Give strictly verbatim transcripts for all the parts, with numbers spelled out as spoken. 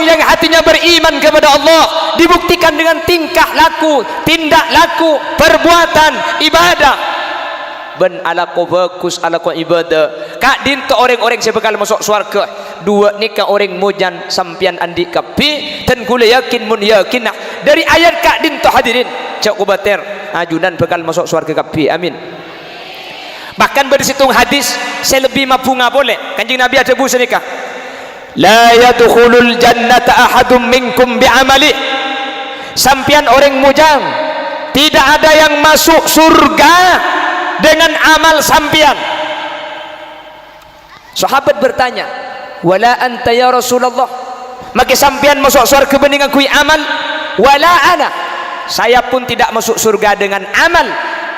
yang hatinya beriman kepada Allah, dibuktikan dengan tingkah laku, tindak laku, perbuatan, ibadah. Bân alako bhâghus, alako ibadah. Ka'dinto orèng-orèng sè bhâkal maso' sowarghâ. Duwâ' nèka orèng mojân sampèyan andi' kabbhi, dân ghulâ yakin mon yakinna dhâri ayat ka'dinto, hadirin. Jhâ' kobâtèr, ajunan bhâkal maso' sowarghâ kabbhi. Amin. Bahkan bâdâ sèttong hadis sè lebbi mabhunga polè. Kanjeng Nabi adhâbu sanèka, "La yadkhulul jannata ahadum minkum bi amali." Sampèyan orèng mojân, tidak ada yang masuk surga dengan amal sampèyan. Sahabat bertanya, "Wala anta ya Rasulullah?" Makè sampèyan maso' sowarghâ bânnè ngangghuy amal? "Wala ana." Saya pun tidak masuk surga dengan amal.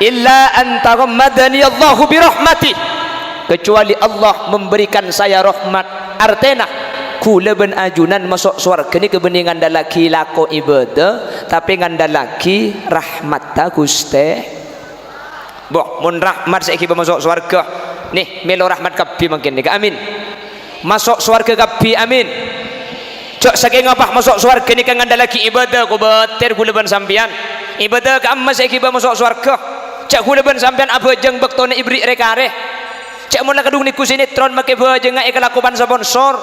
"Illa an taghammadani Allahu bi rahmatih." Kecuali Allah memberikan saya rahmat. Artèna, ghulâ bân ajunan maso' sowarghâ nèka bânnè ngandhâllaghi lako ibadah, tapè ngandhâllaghi rahmatta Ghustè. Bo, mon rahmat sè èghibâ maso' sowarghâ, nè, mèlo rahmat kabbhi mangkèn nèka. Amin. Maso' sowarghâ kabbhi, amin. Jhâ' sakènga pas maso' sowarghâ nèka ngandhâllaghi ibadah, kobâtèr ghulâ bân sampèyan. Ibadah ka'imma sè èghibâ maso' sowarghâ. Jhâ' ghulâ bân sampèyan abhâjâng bâktona èberri' rè-karè. Jhâ' mon la kadhung nèngghu sinetron makè bhâjângnga èkalako pan-sponsor.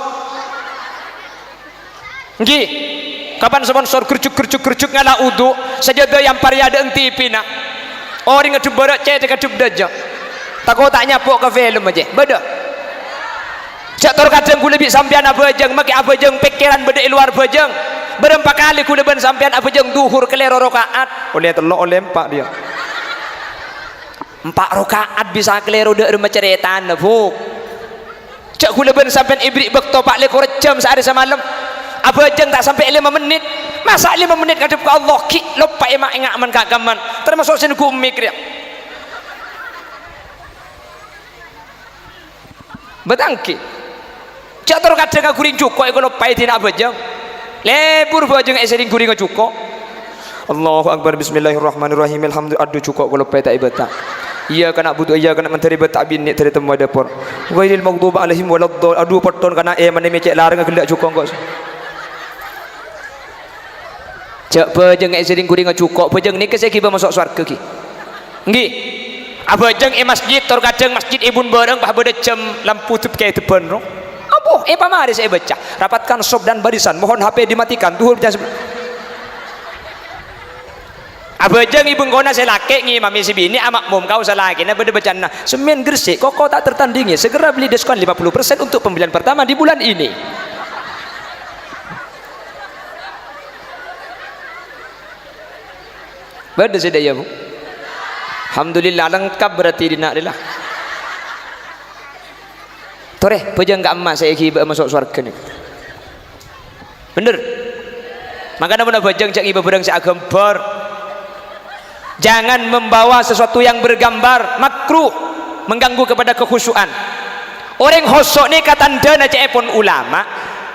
Ènggi, kapan sponsor gerjug-gerjug-gerjug ngala' udu, sajâdâ èampar è adâ'na T V-na. Orèng ngadhep bârâ', cèthèk ngadhep dâjâ. Tako' ta' nyapo' ka film ajâ. Bâdâ. Jhâ' tor kadhâng ghulâ bi' sampèyan abhâjâng, makè abhâjâng pèkkèran bâdâ è lowar bhâjâng. Bârâmpa kalè ghulâ bân sampèyan abhâjâng dhuhur kalèro raka'at? Ollè tello', ollè empa' dhiyâ. Empa' raka'at bisa kalèro dâ' remma carètana, Bu. Jhâ' ghulâ bân sampèyan èberri' bâkto pa' lèkor jam saarè samalem. Abhâjâng ta' sampè' lèma mennit. Masa' lèma mennit ngadhep ka Allah, ghi' loppaè ma' ènga' man ka-, kamman. Tamaso' sè nèngghu mik rèya. Bâtanggi. Jhâ' tor kadhâng ghuring jhuko' èkaloppaè dina abhâjâng. Lebur bhâjâng èsèrèng ghuringnga jhuko'. Allahu Akbar, Bismillahirrahmanirrahim, Alhamdulillah, adhu jhuko' kaloppaè ta' èbâta. Iyyaka na'budu wa iyyaka nasta'in, bâta binè' dhâri temmo è dâpor. Ghairil maghdubi 'alaihim waladdallin, adhu potton kana' è manè mècè' larang ghellâ' jhuko' engko'. Jhâ' bhâjâng èsèrèng ghuringnga jhuko', bhâjâng nèka sè èghibâ maso' sowarghâ, ghi. Ènggi. Abhâjâng è masjid, tor kadhâng masjid è bun bârâng, pas bâdâ jam lampu dep-, kèdhebbhân, ro. Ampo, è pamarè sè èbâca, "Rapatkan saf dan barisan, mohon H P dimatikan, dhuhur jam sep-," Abhâjâng è bengkona sè lakè' ngimami sè binè' amakmum, kaosa lakèna bâdâ bâcana, "Semen Gresik, koko tak tertandingi, segera beli diskon lima puluh persen untuk pembelian pertama di bulan ini." Bâdâ sè dâjâ, Bu? Alhamdulillah, lengkap berarti dina' rèya. Torè, bhâjâng ka'imma sè èghibâ'â maso' sowarghâ nèka. Bhender? Mangkana mon abhâjâng jhâ' ngibâ bhârâng sè aghâmbhâr. Jangan membawa sesuatu yang bergambar, makruh, mengganggu kepada kekhusyuan. Orèng khusyu' nèka tandhâna ca'èpon ulama,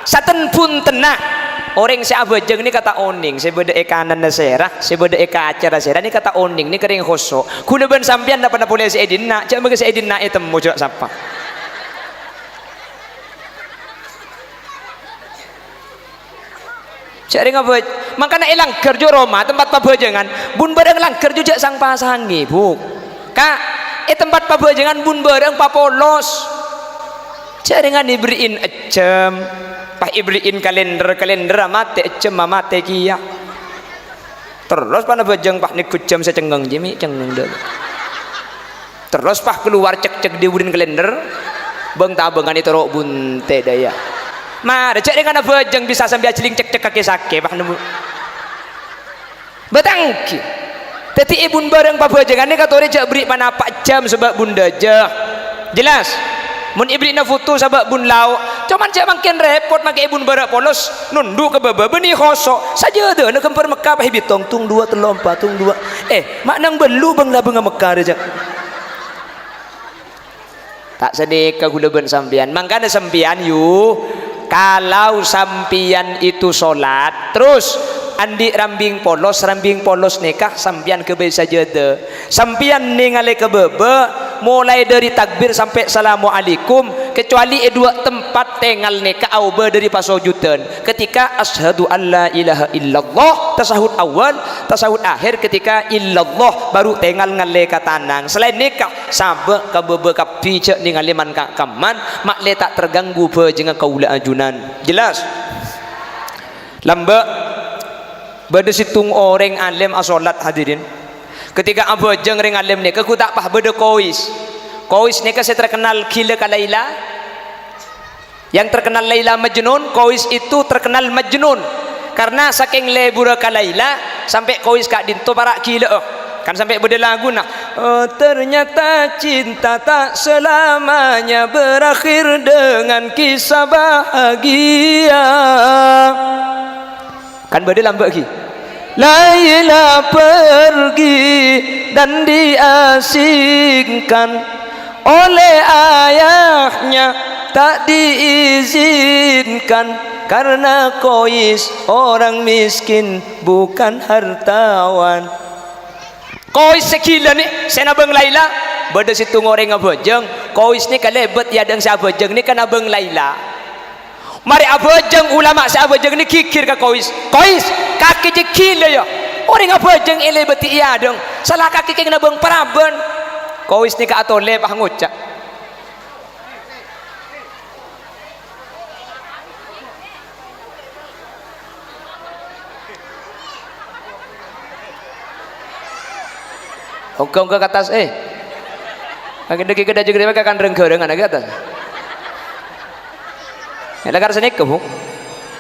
saten-bhuntenna. Orèng sè abhâjâng nèka ta' onèng, sè bâdâ è kananna sèra, sè bâdâ è kacèra sèra nèka ta' onèng, nèka rèng khusyu'. Ghulâ bân sampèyan napa-napa polè sè è dinna', jhâ' mangkè sè è dinna' ètemmo, jhâ' sapa. Jhâ' rèng abhâj-, mangkana è langghâr jhâ' roma, tempat pabhâjângan, bun bârâng langghâr jhâ' jhâ' sang-pasangè, Bu. Ka', è tempat pabhâjângan bun bârâng papolos. Jhâ' rèng èberri'in ejjhâm, pas èberri'in kalènder, kalènder amatè, ejjhâm amatè kèya. Terros pas abhâjâng pas nèggu jhâm sè cengngeng, jhâ' mè' cengngeng dâ'. Terros pas kalowar cek-cek dhi budina kalènder, bâng-tabângan ètoro' bunte' dâ' iyâ. Marè, jhâ' rèng abhâjâng bisa sambi ajhâling cek-cek kakè sakè', pas nemmo. Bâtanggi. Dâddhi è bun bârâng pabhâjângan nèka torè jhâ' berri' panapa' jhâm sabâ' bun dâjâ. Jelas? Mon èberri'na foto sabâ' bun lao', coma jhâ' mangkèn rèpot mangkè è bun bârâ' polos, nondhu' ka bâbâ bânnè khusyu', sajâdâna ghâmbhâr Mekka pas èbitong, tung, duwâ', tello', empa', tung, duwâ'. Eh, ma' nang bâllu' bâng-labângnga Mekka rèya, jhâ'. Ta' sanèka ghulâ bân sampèyan. Mangkana sampèyan, yu, kalau sampèyan itu sholat, terros andi' rambing polos, rambing polos nèka sampèyan ghâbây sajâdâ. Sampèyan nèngalè ka bâbâ, Molaè dhâri takbir sampè' salamualaikum, kecuali è duwâ' tempat tèngal nèka aobâ dhâri pasojuddhân. Ketika asyhadu alla ilaha illallah, tasahud awal, tasahud akhir ketika illallah, baru tèngal ngallè ka tanang. Salaèn nèka, sabâ' ka bâbâ kabbhi jhâ' nèngalè man-, ka-, kamman, ma'lè ta' terganggu bhâjhengnga kaulâ ajunan. Jelas? Lambâ', bâdâ sèttong orèng alèm asholat, hadirin. Ketika abhâjâng rèng alèm nèka ghu ta' pas bâdâ Kois. Kois nèka sè terkenal ghilâ ka Laila. Yang terkenal Laila Majnun, Kois itu terkenal Majnun. Karena sakèng lebura ka Laila, sampè' Kois ka'dinto para' ghilâ'â. Kan sampè' bâdâ laguna, "Oh, ternyata cinta tak selamanya berakhir dengan kisah bahagia." Kan bâdâ lambâ' ghi. Laila pergi dan diasingkan oleh ayahnya, tak diizinkan karena Kois orang miskin, bukan hartawan. Kois sè ghilâ nè, sè nabâng Laila, bâdâ sèttong orèng abhâjâng, Kois nè kalèbât è adâ'na sè abhâjâng nè ka nabâng Laila. Marè abhâjâng, ulama sè abhâjâng nè ghighir ka Kois. "Kois, kakè jhâ' ghilâ, yâ. Orèng abhâjâng èlèbâdhi è adâ'na. Sala kakè kèng nabâng parabân." Kois nèka atolè pas ngoca'. Ongghâ-ongghâ ka attas, eh. Lagi dâggi' kadhâjâ ghârâ kan reng-ghârângan lagi ka attas. Ya, lakar sanèka, Bu.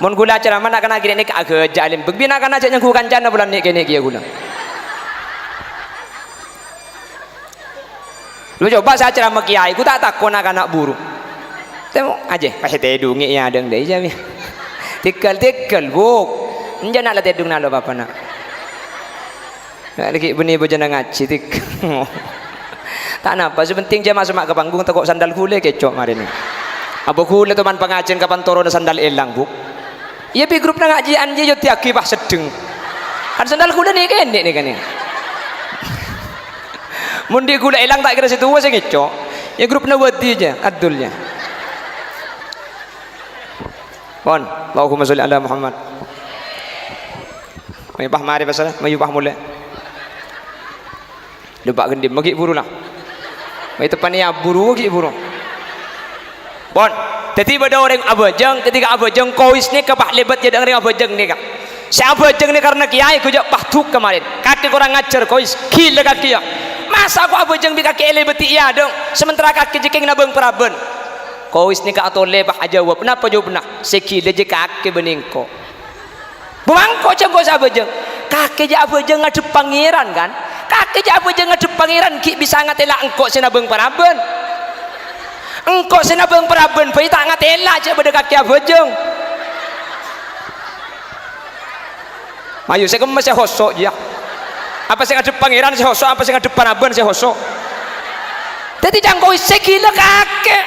Mon ghulâ acaramah na'-kana' ghi' nèka aghâjâ' alèm. Bâk bi' na'-kana' jhâ' nyangghu kancana polana nè'-kènè' kèya ghulâ. Lu coba sè acaramah kèyaè, ghu ta' tako' na'-kana' buru. Tèmo, ajè, pas ètèdungè è adâ'na dâ' iyâ, bi. Tèghâl, tèghâl, Bu. Enjâ' na' la tèdung na' lo apa-apa, na'. Lagi bânnè bâjâna ngajhi, tik. Ta' napa, sè penting jhâ' ma'-, sema' ka panggung, tako' sandal ghulâ kèco' marèna. Apa ghulâ toman pangajhiyân kapan toronna sandal èlang, Bu? Iyâ, bi' grup na ngajhiyân, iyâ, yodiyâghi pas seddheng. Kan sandal ghulâ nè'-kènè' nè' kanè. Mon dhi' ghulâ èlang, ta' kèra sè towa sè ngèco'. Iyâ, grup na wadi jhâ', adul jhâ'. Pon, Allahumma sholli ala Muhammad. Mayu pas marè pasal, mayu pas molè. Dâpa' ghândhi' maghi' buru la. Mayu teppa'na buru ghi' buru. Pon, dhâddhi bâdâ orèng abhâjâng, ketika abhâjâng, Kois nèka pas lèbât è adâ'na orèng abhâjâng nèka. Sè abhâjâng nèka karna kèyaè ghu jhâ' pas dhuk kamarèn. Kakè korang ajhâr, Kois. Ghilâ kakè, yâ. Masa' ko' abhâjâng bi' kakè èlèbâdhi è adâ'na, sementara kakè jhâ' kèng nabâng parabân? Kois nèka atolè pas ajâwâb. Napa jâwâbbhâ? Sè ghilâ jhâ' kakè bânnè engko'. Bu, mangko' jhâ' engko' sè abhâjâng. Kakè jhâ' abhâjâng ngadhep Pangèran, kan? Kakè jhâ' abhâjâng ngadhep Pangèran ghi' bisa ngatèla' engko' sè nabâng parabân. Engko' sè nabâng parabân bhâi ta' ngatèla' jhâ' bâdâ kakè abhâjâng. Ayo, sè kemma sè hoso', yâ. Apa sè ngadhep Pangèran sè hoso', apa sè ngadhep parabân sè hoso'? Dhâddhi jhâ' engko' sè ghilâ kakè.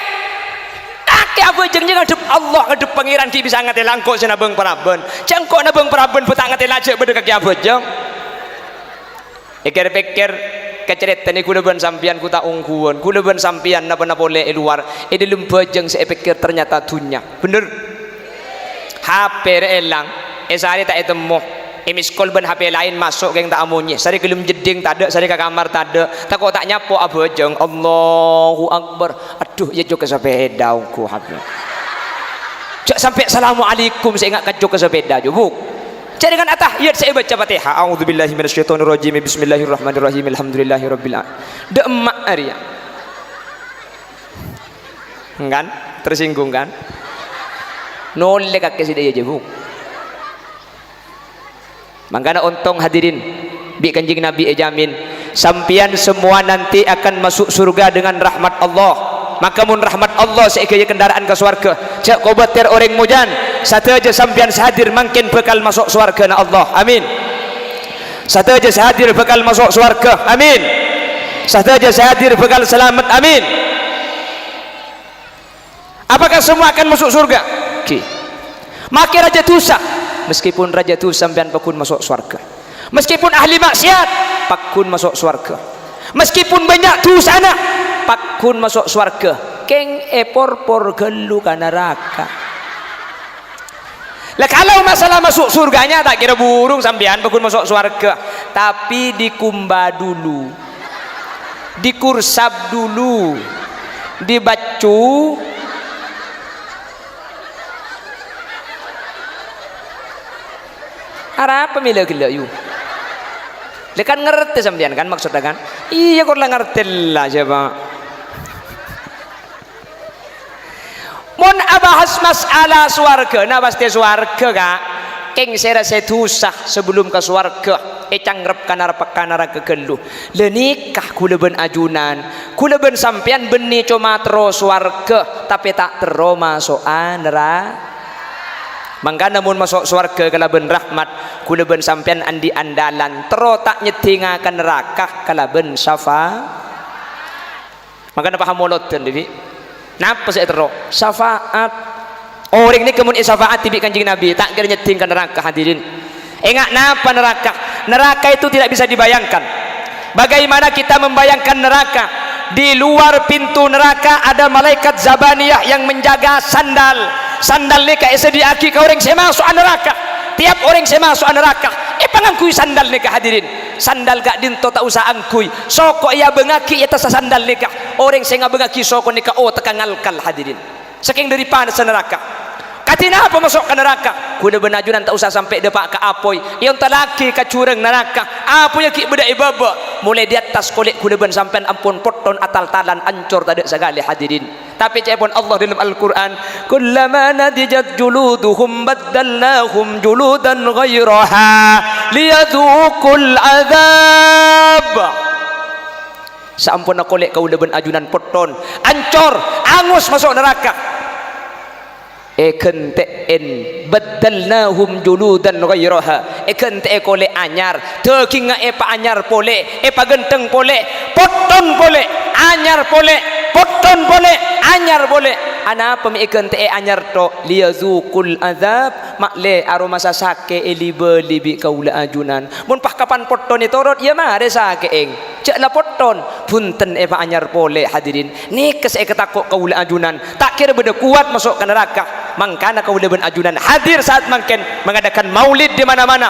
Kakè abhâjâng jhâ' ngadhep Allah, ngadhep Pangèran ghi' bisa ngatèla' engko' sè nabâng parabân. Jhâ' engko' nabâng parabân bhâi ta' ngatèla' jhâ' bâdâ kakè abhâjâng. Èkèr-pèkkèr, kacarètana ghulâ bân sampèyan ghu ta' ongghuwân. Ghulâ bân sampèyan napa-napa polè è lowar, è dâlem bhâjâng sè èpèkkèr ternyata dhunnya. Bhender? H P rè èlang, è sarè ta' ètemmo. È-miss call bân H P laèn maso' kèng ta' amonyè. Sarè ghellem jeddhing tadâ', sarè ka kamar tadâ'. Tako' ta' nyapo abhâjâng. Allahu Akbar. Adhu, iyâ jhâ' ka sapèda ongghu H P. Jhâ' sampè' assalamualaikum sè enga' ka jhâ' ka sapèda, jhubuk. Jhâ' rèng kan attahiyat sè èbâca Fatihah. A'udzubillahi minasyaitonirrajim. Bismillahirrahmanirrahim. Alhamdulillahirabbil a-, dâ' emma' arèya. Kan? Tersinggung, kan? Nolè kakè sè dâ' iyâ, jhubuk. Mangkana ontong, hadirin, bi' Kanjeng Nabi èjamin, sampèyan semua nanti akan masuk surga dengan rahmat Allah. Maka mon rahmat Allah sè èghâbây kendaraan ka sowarghâ, jhâ' kobâtèr orèng mojân, sadhâjâ sampèyan sè hadir mangkèn bhâkal maso' sowarghâna Allah. Amin. Sadhâjâ sè hadir bhâkal maso' sowarghâ. Amin. Sadhâjâ sè hadir bhâkal salamet. Amin. Apakah semua akan masuk surga? Ghi. Makè rajâ dhusa. Meskipun rajâ dhusa sampèyan pagghun maso' sowarghâ. Meskipun ahli maksiat, pagghun maso' sowarghâ. Meskipun bânnya' dhusana, paggun maso' sowarga, kèng èporpor ghâllu ka naraka. Lah, kalau masalah masuk surganya, ta' kèra burung sampèyan paggun maso' sowarga, tapi dikumba dulu, dikursap dulu, dibaccu. Arapa mè' la ghellâ', yu? Lè, kan ngartè sampèyan, kan, maksodda, kan? Iyâ, kor la ngartè la, coba. Mon abahas masalah sowargana, pastè sowarga, Ka'. Kèng sèra sè dhusa sabellunna ka sowarga, ècangrep ka narpa-, ka naraka ghâllu. Lè, nèka ghulâ bân ajunan, ghulâ bân sampèyan bânnè coma terro sowarga, tapè ta' terro maso'a nera-, Mangkana mon maso' sowarga kalabân rahmat, ghulâ bân sampèyan andi' andalan, terro ta' nyeddhingnga ka naraka kalabân syafa-, Mangkana paham molodhân, dhibi'. Napa sè èterro? Syafaat. Orèng nèka mon èsyafaati bi' Kanjeng Nabi, ta' kèra nyeddhing ka naraka, hadirin. Enga' napa naraka? Neraka itu tidak bisa dibayangkan. Bagaimana kita membayangkan neraka? Di luar pintu neraka ada malaikat Zabaniyah yang menjaga sandal. Sandal nèka èsadhiyâ'aghi ka orèng sè maso'a naraka. Tiap orèng sè maso'a naraka èpangangghuy sandal nèka, hadirin. Sandal ka'dinto ta' osa angghuy. Soko èabângngaghi è attassa sandal nèka. Orèng sè ngabângngaghi soko nèka otegghâ ngalkal, hadirin. Sakèng dhâri panassa naraka. Kadhi napa maso' ka naraka? Ghulâ bân ajunan ta' osa sampè' dâpa' ka apoy. Èontallaghi ka jhurâng naraka. Apoyya ghi' bâdâ è bâbâ. Molaè di attas kolè' ghulâ bân sampèyan ampon potthon atal-talan, ancor tadâ' sakalè, hadirin. Tapè ca'èpon Allah dâlem Al-Qur'an, "Kullama nadijat juluduhum baddalnahum juludan ghairaha liyadzuqul adzab." Saamponna kolè' kaulâ bân ajunan potthon, ancor, angus maso' naraka. Èghântè'è, baddalnahum juludan ghairaha. Èghântè'è kolè' anyar, dhâgingnga èpaanyar polè, èpaghântheng polè, potthon polè, anyar polè, potthon polè, anyar polè. Anapa mè' èghântè'è anyar tho'? Liyadzuqul adzab, ma'lè aromasa sakè' è li-bâli bi' kaulâ ajunan. Mon pas kapan potthon ètorot, iyâ marè sakè'èng. Jhâ' la potthon, bhunten èpaanyar polè, hadirin. Nèka sè èkatako' kaulâ ajunan, ta' kèra bâdâ kowat maso' ka naraka. Mangkana kaulâ bân ajunan hadir saat mangkèn mengadakan maulid di mana-mana.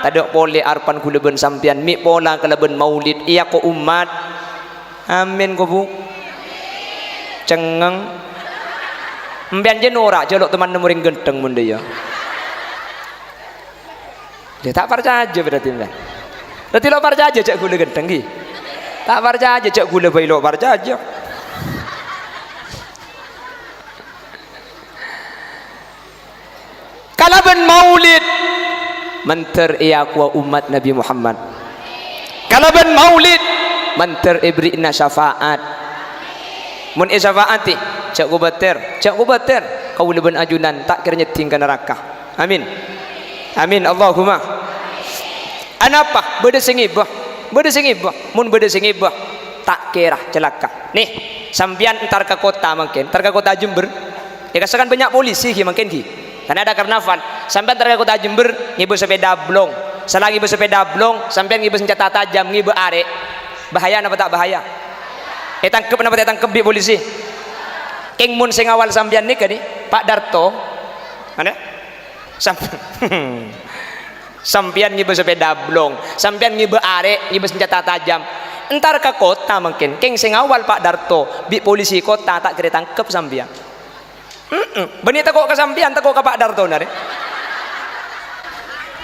Tadâ' polè arebbhân kaulâ bân sampèyan, mè' pola kalabân maulid, iyâ ko' ommat. Amin, ko', Bu. Cengngeng. Empèyan jhâ' nora', jhâ' lo' teman orèng ghântheng mon dâ' iyâ. Lha, ta' parcajâ berarti, Mbah? Berarti lo' parcajâ jhâ' ghulâ ghântheng, ghi? Ta' parcajâ jhâ' ghulâ bhâi lo' parcajâ. Kalabân maulid, mandhâr èakowa ommat Nabi Muhammad. Kalabân maulid, mandhâr èberri'na syafaat. Mon èsyafaati, jhâ' kobâtèr, jhâ' kobâtèr. Kaulâ bân ajunan ta' kèra nyeddhing ka naraka. Amin. Amin. Allahumma. Anapa? Bâdâ sè ngibâ. Bâdâ sè ngibâ. Mon bâdâ sè ngibâ, ta' kèra calaka. Nè, sampèyan entar ka kottha mangkèn, entar ka kottha Jember. È kassa kan bânnya' polisi ghi mangkèn ghi. Kan ada karnaval. Sampèyan entar ka kottha Jember, ngibâ sepeda ablong. Sala ngibâ sepeda ablong, sampèyan ngibâ sanjhâta tajam, ngibâ arè'. Bahaya napa ta' bahaya? Ètangkep napa ta' ètangkep bi' polisi? Kèng mon sè ngawal sampèyan nèka, nè, Pa' Darto. Anè? Samp-, sampèyan ngibâ sepeda ablong, sampèyan ngibâ arè', ngibâ sanjhâta tajam. Entar ka kottha mangkèn, kèng sè ngawal Pa' Darto, bi' polisi kottha ta' kèra ètangkep sampèyan. Mm-mm. Bânnè tako' ka sampèyan, tako' ka Pa' Dartona, rè.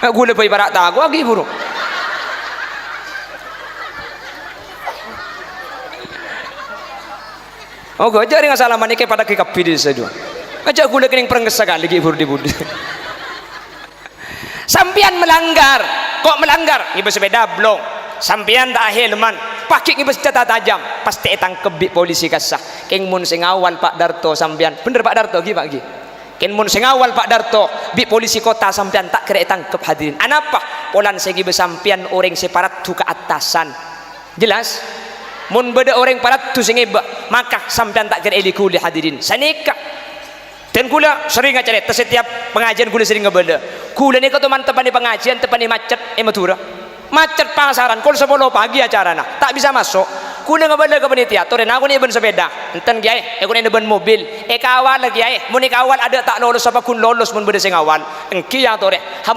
Eh, ghulâ bhâi para' tako'aghi buru. Oh, ghâjâ rèng asalaman nèka padâ kabbhi dhisa jhuwa. Ajâ' ghulâ kènèng prengngès sakalè ghi' buru dhi-budhi. Sampèyan melanggar. Ko' melanggar? Ngibâ sepeda ablong. Sampèyan ta' ahèlman. Paghi' ngibâ sanjhâta tajam. Pastè ètangkep bi' polisi kassa. Kèng mon sè ngawal Pa' Darto sampèyan. Bhender Pa' Darto ghi, Pa', ghi? Kèng mon sè ngawal Pa' Darto, bi' polisi kottha sampèyan ta' kèra ètangkep, hadirin. Anapa? Polana sè ngibâ sampèyan orèng sè paraddu ka attasan. Jelas? Mon bâdâ orèng paraddu sè ngibâ, maka sampèyan ta' kèra èli-ghuli, hadirin. Sanèka. Dan ghulâ serrèng acarèta, setiap pengajian ghulâ serrèng ngabâlâ. Ghulâ nèka toman teppa'na pengajian, teppa'na macet è Madhurâ. Macet pasaran, kol sapolo pagi acarana. Ta' bisa maso'. Ghulâ ngabâlâ ka panitia, torè nakonè bân sepeda. Enten, Kèyaè, èkonè'è bân mobil. Èkawal, Kèyaè. Mon èkawal adâ' ta' lolos apa ghun lolos mon bâdâ sè ngawal. Èngghi, ya, torè. Ham-